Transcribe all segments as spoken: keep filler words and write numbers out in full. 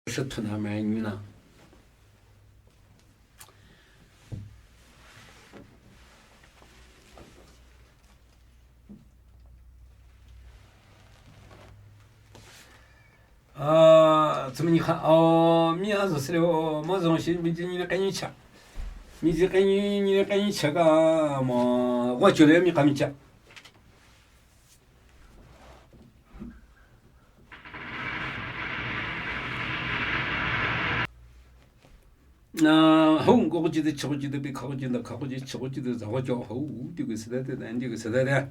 Shvthunamai nyuna. A, tsumani kha, o, mi a zo sele o, ma zong shi mi ji ni le kanyi cha. Mi ji kanyi ni le kanyi cha ka, ma, wa chu le mi ka mi cha. Na, hong ko ji de, cho ji de, bi ka ji de, ka ji, cho ji de, za ji, ho, ti ge se de, de, de, de.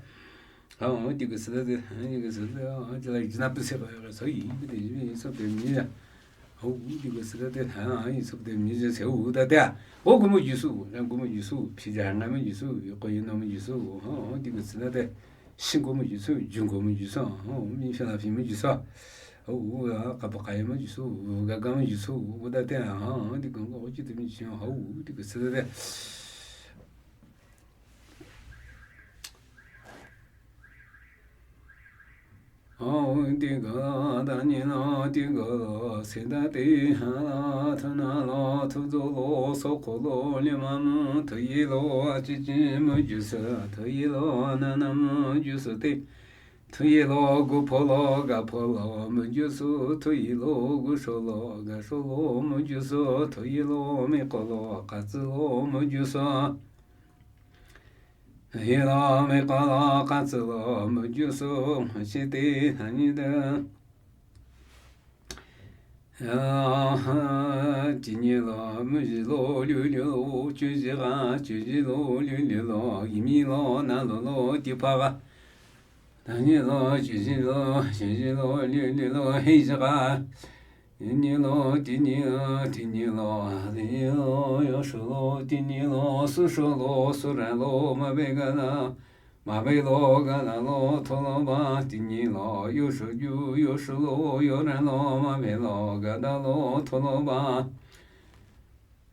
Ho, ti ge se de, de, ti ge se de, a, ji la, ji na pe se ba, so yi, de, de, so de, mi ya. Ho, ti ge se de, de, ha, yi, so de, mi je se, ho, da, de. O, gu mo ji su, gu mo ji su, pi ja, nga mo ji su, ko yi no mo ji su, ho, ti ge se de, de. Shin gu mo ji su, jun gu mo ji su, ho, mi sha la pi mo ji su. Ho, a, ka pa ka yi mo ji su, ga ga mo ji su, ho, da, de, ha, ti ge ngo ji de mi ji, ho, ti ge se de, de. Aung ti ga da ni la ti ga la se da te ha la thu na la thu zo lo so ko lo le ma mu thu yi lo a chi chi mu ju su thu yi lo na na mu ju su te thu yi lo gu pho lo ga pho lo mu ju su thu yi lo gu sho lo ga sho lo mu ju su thu yi lo mi ko lo ka tsu lo mu ju su. Hi lo mi ko lo ka tsu lo mu ju su, shi ti ha ni de. Ya, ti ni lo mu ji lo liu liu lo, ju ji ga, ju ji lo liu liu lo, yi mi lo na lo lo, ti pa ga. Ta ni lo, ju ji lo, ju ji lo liu liu lo, hi ji ga. Ti ni lo, ti ni lo, ti ni lo, ti ni lo, yo shu lo, ti ni lo, su shu lo, su ra lo, ma be ga la, ma be lo, ga la lo, tho lo ba, ti ni lo, yo shu ju, yo shu lo, yo ra lo, ma be lo, ga da lo, tho lo ba.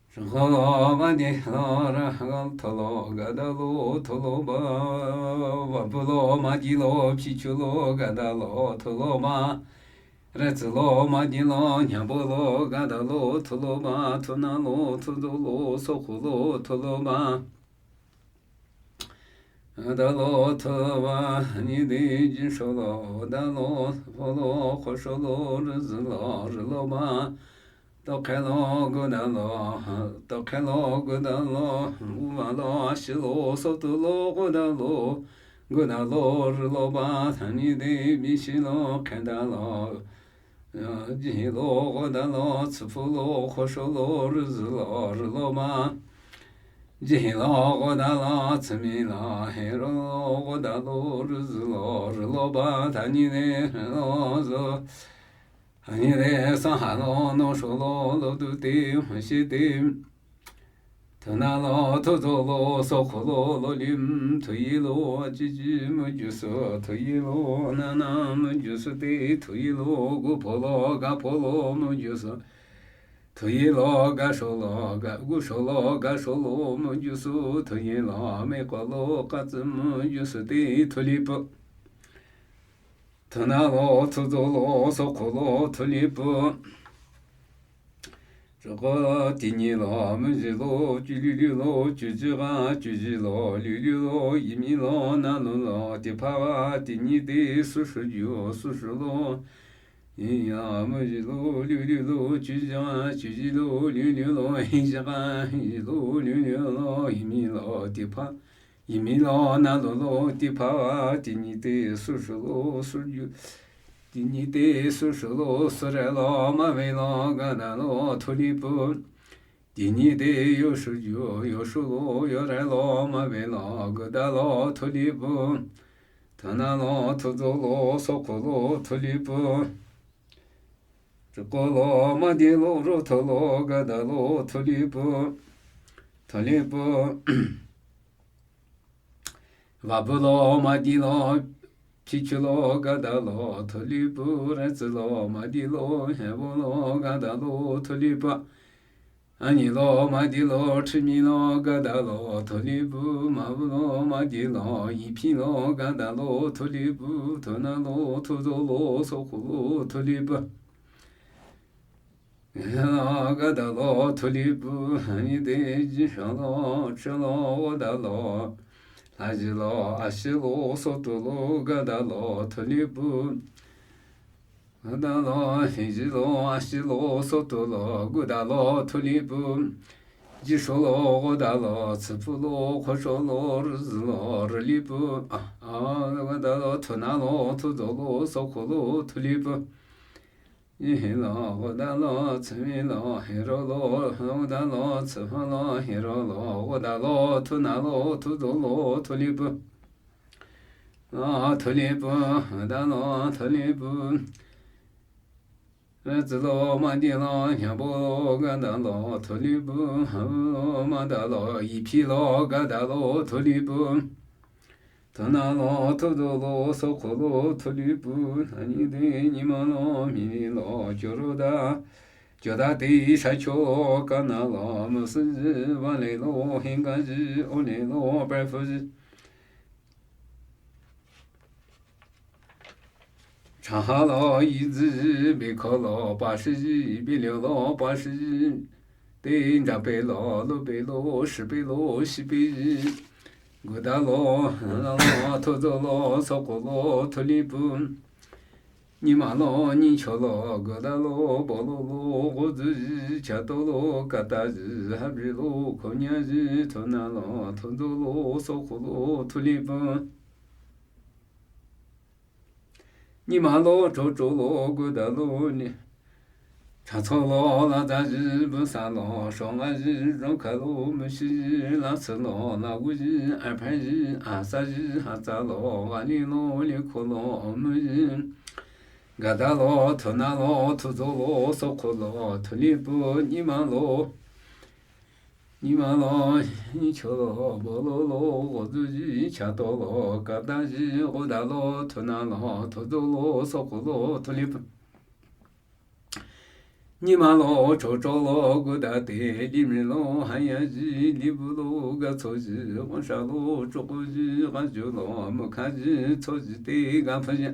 Shu kho lo, ma di lo, ra ga tho lo, ga da lo, tho lo ba. Wa bu lo, ma di lo, pi chu lo, ga da lo, tho lo ba. Re tsu lo ma di lo, nya bo lo, ga da lo, thu lo ba, thu na lo, thu zo lo, so khu lo, thu lo ba. Ga da lo, thu lo ba, ni di jin sho lo, da lo, pho lo, kho sho lo, ri zi lo, ri lo ba. To khe lo, gu da lo, to khe lo, gu da lo, gu ba lo, shi lo, so tu lo, gu da lo. Gu da lo, ri lo ba, tha ni de, bi shi lo, khe da lo. Ji hi lo, gu da lo, tsu pu lo, kho sho lo, ri zi lo, ri lo ba. Ji hi lo, gu da lo, tsu mi lo, he ro lo, gu da lo, ri zi lo, ri lo ba, tha ni de, ri lo zo. Ha ni de, sa ha lo, no sho lo, lo du de, hon shi de. Thu na lo, thu zo lo, so khu lo, lo lim, thu yi lo, ji ji mu ju su, thu yi lo, na na mu ju su de, thu yi lo, gu pho lo, ga pho lo, mu ju su. Thu yi lo, ga sho lo, ga, gu sho lo, ga sho lo, mu ju su, thu yi lo, me ko lo, ka tsu mu ju su de, thu li pu. Thu na lo, thu zo lo, so khu lo, thu li pu. Sho ko ti ni lo, mu ji lo, ju li li lo, ju ji ga, ju ji lo, li li lo, yi mi lo, na lo lo, ti pa ga, ti ni de, su shu ju, su shu lo. Yi ya, mu ji lo, li li lo, ju ji ga, ju ji lo, li li lo, hi ji ga, hi ji lo, li li lo, yi mi lo, ti pa. Yi mi lo, na lo lo, ti pa, ti ni te, su shu lo, su ju. Ti ni te, su shu lo, su re lo, ma ve lo, ga da lo, thu li pu. Ti ni te, yo shu ju, yo shu lo, yo re lo, ma ve lo, ga da lo, thu li pu. Thu na lo, thu zo lo, so khu lo, thu li pu. Sho ko lo, ma di lo, ro thu lo, ga da lo, thu li pu. Thu li pu. Wa bu lo, ma di lo, pi chu lo, ga da lo, thu li pu. Re tsu lo, ma di lo, he bu lo, ga da lo, thu li pu. A ni lo, ma di lo, chi mi lo, ga da lo, thu li pu. Ma bu lo, ma di lo, yi pi lo, ga da lo, thu li pu. Thu na lo, thu zo lo, so khu lo, thu li pu. Gada lo thuli pu, ani de ji sha lo, che lo, gada lo. Laji lo, ashi lo, sotu lo, gada lo thuli pu. Gada lo, hiji lo, ashi lo, sotu lo, gada lo thuli pu. Ji sho lo, gada lo, tsupu lo, kho sho lo, rizi lo, rili pu. Ah, ah, gada lo, thuna lo, thuzo lo, sokhu lo thuli pu. Ihi lo, gada lo, tsumi lo, hiro lo, gada lo, tsuha lo, hiro lo, gada lo, thuna lo, thuzo lo, thuli pu. Lo, thuli pu, gada lo, thuli pu. Zi lo, madi lo, nyabo lo, gada lo, thuli pu, ha lo, mada lo, iphi lo, gada lo, thuli pu. Thuna lo, thuzo lo, sokhu lo, thuli pu, ani de, nyima lo, mili lo, joro da. Joda te, shacho, kana lo, musi ji, vale lo, hinga ji, ole lo, prefu ji. Chaha lo, yizi ji, bikho lo, pashi ji, bilio lo, pashi ji. Te, njape lo, lupe lo, shipe lo, shipe ji. Gada lo, lo, thuzo lo, sokhu lo, thuli pu. Nyima lo, nyicho lo, gada lo, bolo lo, gozi ji, chato lo, kata ji, habri lo, khonya ji, thuna lo, thuzo lo, sokhu lo, thuli pu. Nyima lo, chocho lo, gada lo, ni. Chacho lo, laza ji, busa lo, shonga ji, rongkha lo, mushi ji, latsi lo, lagu ji, aphan ji, asa ji, hatsa lo, gali lo, likho lo, mu ji. Gada lo, thuna lo, thuzo lo, sokhu lo, thuli pu, nyima lo. Nyima lo, nyicho lo, bolo lo, gozi ji, chato lo, kata ji, gada lo, thuna lo, thuzo lo, sokhu lo, thuli pu. Nyima lo, chocho lo, gada te, limri lo, haya ji, libu lo, gatso ji, gonsha lo, choko ji, gajo lo, mukha ji, tso ji te, gafa ji.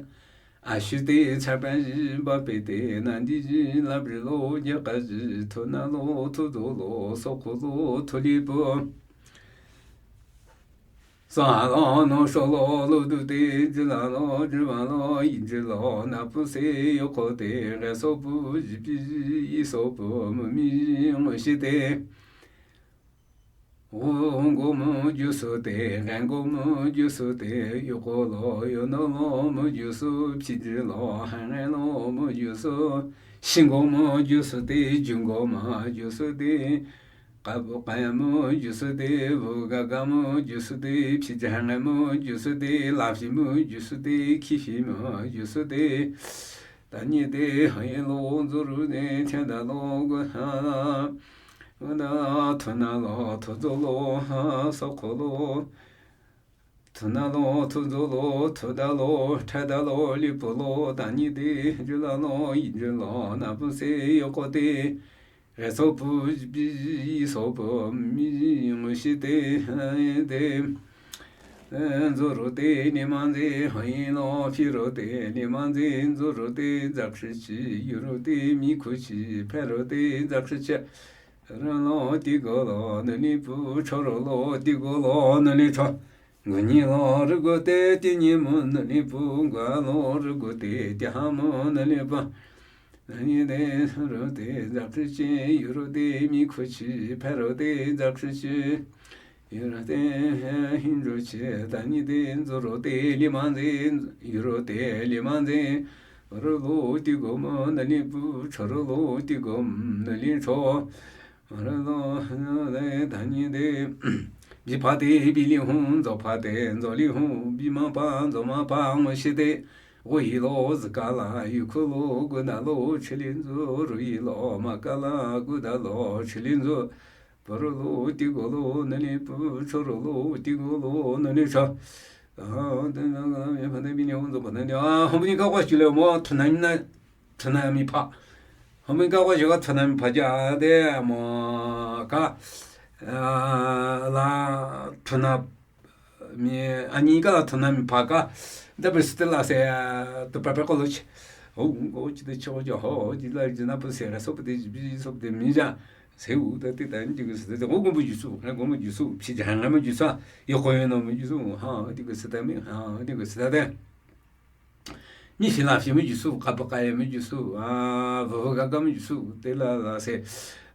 Ashi te, tsapa ji, bape te, nadi ji, labri lo, jaka ji, thuna lo, thuzo lo, sokhu lo, thuli pu. Sa lo, no sho lo, ludu te, jila lo, jiba lo, yiji lo, napu se, yoko te, reso pu, jipi ji, iso pu, mumi ji, ngoshi te. Gongo mu jusu te, gango mu jusu te, yoko lo, yono lo mu jusu, piji lo, hange lo mu jusu, shingo mu jusu te, jungo mu jusu te, kabu kaya mu jusu te, bu gaga mu jusu te, piji hange mu jusu te, lafi mu jusu te, kifi mu jusu te. Tanyi te, hayi lo, zuru te, tianda lo, gu ha la. Thuna lo, thuzo lo, ha, sokho lo. Thuna lo, thuzo lo, thuda lo, thada lo, lipu lo, tanyi te, jula lo, yinju lo, napu se, yoko te. Reso pu, bi, so pu, mi, ngushi te, ha, te. Zoro te, nimanze, hayi lo, phiro te, nimanze, zoro te, zakshi chi, yuro te, mikhu chi, phero te, zakshi chi. Rano tigo lo, nani pu, choro lo, tigo lo, nani cho. Nguni lo, rugo te, tinyi mu, nani pu, gua lo, rugo te, tiha mu, nani pu. Nani de, ru te, zakshi chi, yuro te, mikhu chi, phero te, zakshi chi. Yuro te, hinju chi, tani de, zoro te, limanze, yuro te, limanze. Ru lo, tigo mu, nani pu, choro lo, tigo mu, nani cho. Ru lo, de, tani de, bi pa te, bi li hu, zo pa te, zo li hu, bi ma pa, zo ma pa, mo shi te. Gu yi lo, zi ka la, yu ku lo, gu na lo, chi li zu, ru yi lo, ma ka la, gu da lo, chi li zu. Pu ru lo, tigo lo, nani pu, choro lo, tigo lo, nani cho. Ah, de, na, na, mi pa te, bi li hu, zo pa te, ah, ho mi ka kwa shi le mo, tu na mi na. Thuna mi pha. Hami ka kwa jiga thuna mi pha ja de mo ka, ah, la thuna mi, ani ka la thuna mi pha ka. Da bri sti la se, ah, tu pa pa ko lo chi. Ho, ngo chi te cho ja ho, ji la ji na pu se ra so pu te ji bi so pu te mi ja. Se u ta te ta ni ji ge se te, ngo ngo bu ju su, ngo ngo bu ju su, phi ja nga mu ju su, yo ko yo no mu ju su, ha, ji ge se ta mi, ha, ji ge se ta te. Ni phi la phi mu ju su, ka pa ka ye mu ju su, a, va va ga ga mu ju su, te la la se,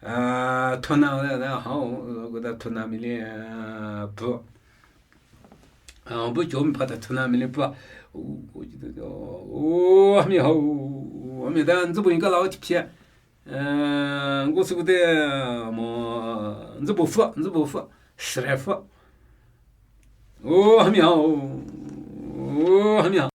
a, thona la la, ha, ko ta thona mi le, a, pu. A, bu jo mi pa ta thona mi le pu. O, o, ji te, o, ha mi ha, o, ha mi ta, nzi bu ni ga la o chi phi. Eh, ngo su te, mo, nzi bu fu, nzi bu fu, shre fu. O, ha mi ha, o, ha mi ha.